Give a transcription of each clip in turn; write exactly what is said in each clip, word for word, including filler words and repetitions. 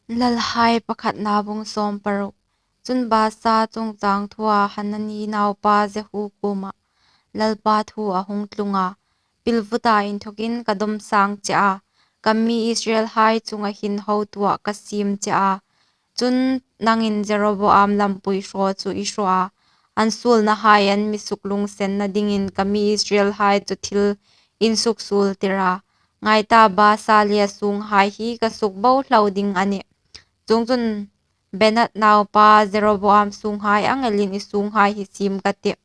Lalhai Pakhatna, bung sawm paruk. Chun Baasa chungchâng thua Hanani naupa Jehu kuomah Lalpa thu a hung tlung a, Pilvuta inthawkin ka dawm sâng che a, ka mi Israelhai chunga hin hotuah ka siem che a. Chun nangin Jeroboam lampui hraw chu i hraw a, an suolnahai an mi suklungsenna dingin ka mi Israelhai chu thil insuksuoltir a. Ngai ta, Baasa le a sûnghai hi ka sukbohlau ding a nih. Chuongchun Benat naupa Jeroboam sûnghai ang elin i sûnghai hi siem ka tih.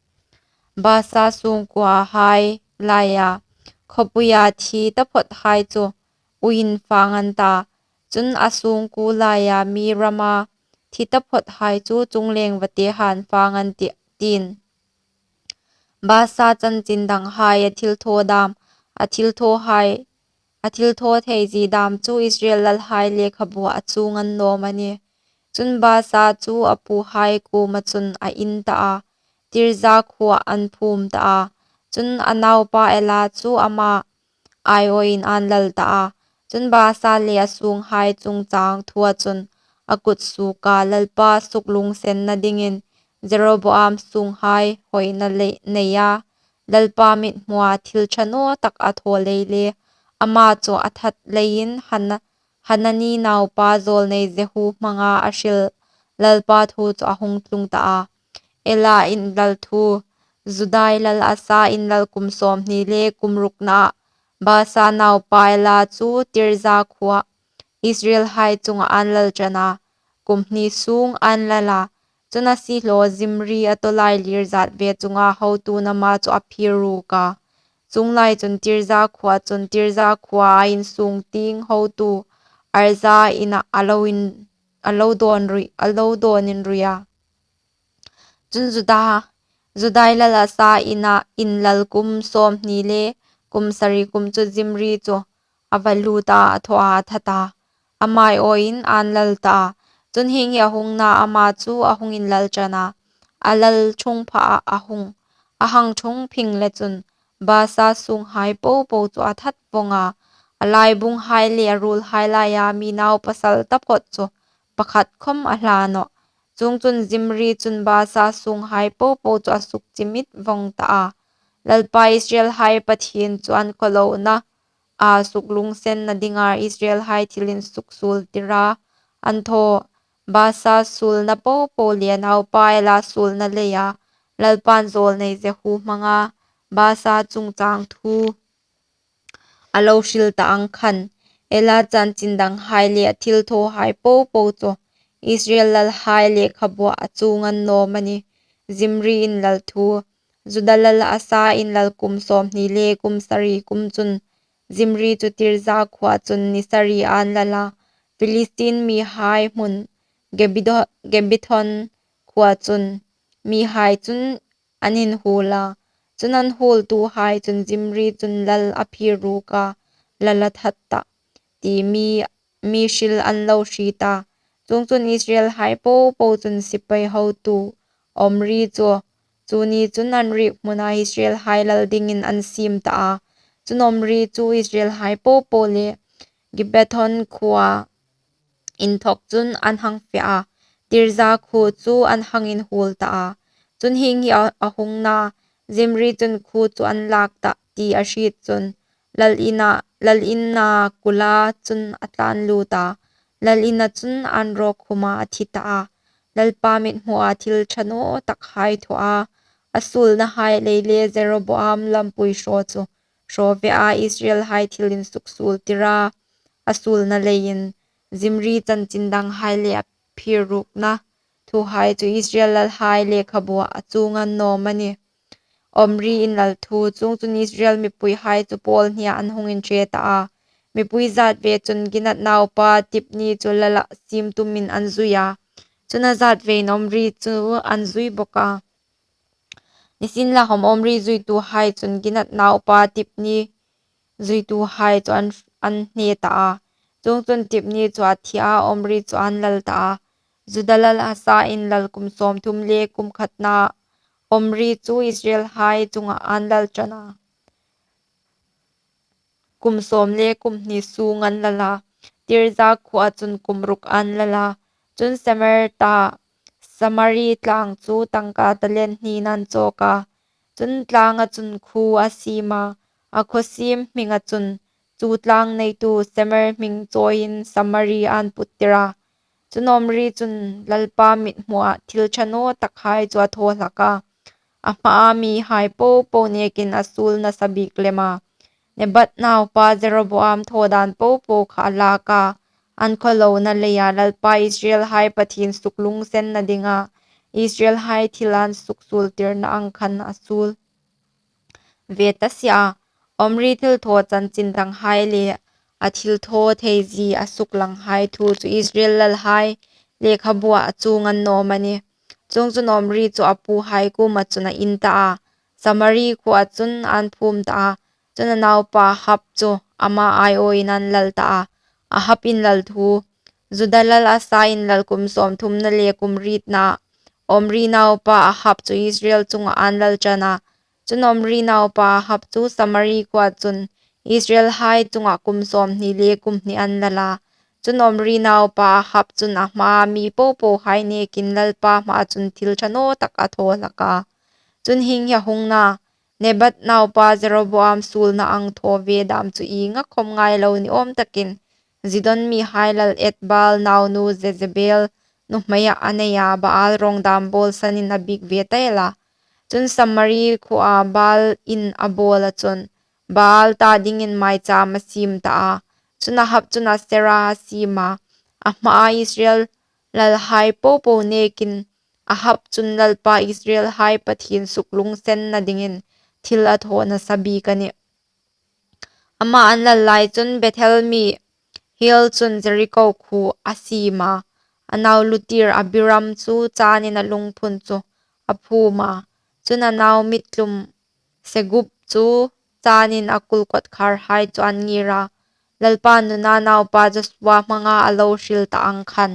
Baasa sûngkuohai laia khawpuia thi taphawthai chu uiin fâng an ta, chun a sûngkuo laia mi rama thi taphawthai chu chunglêng vate han fâng an tih, tiin. Baasa chanchin danghai a thilthaw dâm, a thilthawhai, a thilthawtheizie dâm chu Israel lalhai lekhabuah a chuong annâwm a nih. Chun Baasa chu a puhai kuoma chun a in ta a, Tirza khuoah an phûm ta a. Chun a naupa Ela chu ama aiawin ân lal ta a. Chun Baasa le a sûnghai chungchâng thua chun a kut suok a, Lalpa suklungsenna dingin Jeroboam sûnghai hawina lei, neia, Lalpa mithmua thil ṭha naw tak a thaw lei le, ama chu a that leiin Hana-, Hanani naupa zâwlnei Jehu hmanga a hril Lalpa thu chu a hung tlung ta a. Ela inlal thu. Judai lal Asa inlal kum sâwmhni le kum ruknaah Baasa naupa Ela chu Tirza khuoah Israelhai chungah ân lal ṭan a, kum hni sûng ân lal a. Chun a siehlaw Zimri a tawlailîr zâtve chunga hotu nama chu a phîr rûk a. Chuong lai chun Tirza khuoa chun Tirza khuoa insûng tieng hotu Arza inah a lo in, a lo dâwn rui, a lo dâwn inrui a. Chun Juda, Judai lal Asa ina inlal kum sâwmhni le kum sari kum chu Zimri chu a va lût a, a thaw a, a that a, ama aiawin ân lal ta a. Chun hieng hi a hung na, ama chu a hung inlal ṭan a, a lal ṭhung pha a, a hung, a hang ṭhung phing le chun Baasa sûnghai po po chu a that vawng a, a laibunghai le a ruolhai laia mi naupasal taphawt chu pakhat khawm a hla nawh. Chuongchun Zimri chun Baasa sûnghai po po chu a sukchimit vawng ta a. Lalpa Israelhai Pathien chu an khawhlonaa suklungsenna dinga Israelhai thil insuksuoltira an thaw, Baasa suolna po po le a naupa Ela suolna leia Lalpan zâwlnei Jehu hmanga Baasa chungchâng thu a lo hril ta ang khan, Ela chanchin danghai le a thilthawhai po po chu Israel lalhai lekhabuah a chuong annâwm a nih. Zimri inlal thu. Juda lal Asa inlal kum sâwmhni le kum sari kum chun Zimri chu Tirza khuoa chun ni sari ân lal a, Philistin mihai hmun Gebido-, Gebithon khuoa chun mihai chun an inhuol a. Chun an huoltuhai chun Zimri chun lal a phîr rûk a, lal a that tah, ti mi, mi hril an lo hriet a. Chuongchun Israelhai po po chun sipai hotu Omri chu, chu ni chun an riek hmuna Israelhai lal dingin an siem ta a. Chun Omri chu Israelhai po po le Gebithon khuoa inthawk chun an hang fe a, Tirza khuo chu an hang inhuol ta a. Chun hieng hi a, a hung na, Zimri chun khuo chu an lâk tah ti a hriet chun, lal ina, lal ina kula chun a tlân lût a, lal ina chun ân raw khum a, a thi ta a. Lalpa mithmua thil ṭha naw takhai thaw a, a suolnahai lei le Jeroboam lampui hraw chu hraw ve a, Israelhai thil insuksuoltira a suolna leiin Zimri chanchin danghai le a phîr rûkna thuhai chu Israel lalhai lekhabuah a chuong annâwm a nih. Omri inlal thu. Chuongchun Israel mipuihai chu pâwl hnia an hung inṭhe ta a. Mipui zâtve chun Ginat naupa Tipni chu lala siem tumin an zui a. Chun a zâtvein Omri chu an zui bawk a. Nisienlakhawm Omri zuituhai chun Ginat naupa Tipni zuituhai chu an, an hne ta a. Chuongchun Tipni chu a thi a, Omri chu ân lal ta a. Juda lal Asa inlal kum sâwmthum le kum khatna Omri chu Israelhai chunga ân lal ṭan a. Kum sâwm le kum hni sûng an lal a. Tirza khuoa chun kum ruk an lal a. Chun Semer ta Samari tlâng chu tangka talent hniin an châwk a. Chun tlânga chun khuo a siem a, a khuo siem hminga chun chu tlâng neitu Semer hming chawiin Samari an puttir a. Chun Omri chun Lalpa mithmuah thil ṭha nawtakhai chu a thaw hlak a, a hmaa mihai po po nêkin a suol nasa bîk lem a. Nebat naupa Jeroboam thaw dân po po kha a lâk a, an khawhlona leia Lalpa Israelhai Pathien suklungsenna dinga Israelhai thil an suksuoltirna ang khan a suol ve ta si a. Omri thilthaw chanchin danghai le a thilthawtheizie a suklanghai thu chu Israel lalhai lekhabuah a chuong a ni naw am a nih? Chuongchun Omri chu a puhai kuoma chun a in ta a, Samari khuoa chun an phûm ta a. Chun a naupa Ahab chu ama aiawin an lal ta a, Ahab inlal thu. Juda lal Asa inlal kum sâwmthumna le kum rietnaah Omri naupa Ahab chu Israel chungah an lal ṭan a. Chun Omri naupa Ahab chu Samari khuoa chun Israelhai chungah kum sâwmhni le kum hni an lal a. Chun Omri naupa Ahab chun a hmaa mi po pohai nêkin Lalpa hmaa chun thil ṭha nawtak a thaw hlak a. Chun hieng hi a hung na, Nebat naupa Jeroboam suolna ang thaw ve dâm chu ienga khawm ngai lo ni âwm takin Zidon mihai lal Etbaal naunu Jezebel nuhmeiah a nei a, Baal rawng dâm bâwlsanin a bîk ve ta el a. Chun Samari khuoa Baal in a bâwla chun Baal ta dingin maichâm a siem ta a. Chun Ahab chun Asera a siem a, a hmaa Israel lalhai po po nêkin Ahab chun Lalpa Israelhai Pathien suklungsenna dingin thil a thaw nasa bîk a nih. Ama an lal lai chun Bethel mi Hiel chun Jeriko khuo a siem a, a nau lutir Abiram chu chânin a lungphun chu a phûm a. Chun a nau mitlum Segub chu chânin a kul kawtkhârhai chu an ngîr a, Lalpa nuna naupa Josua hmanga a lo hril ta ang khan.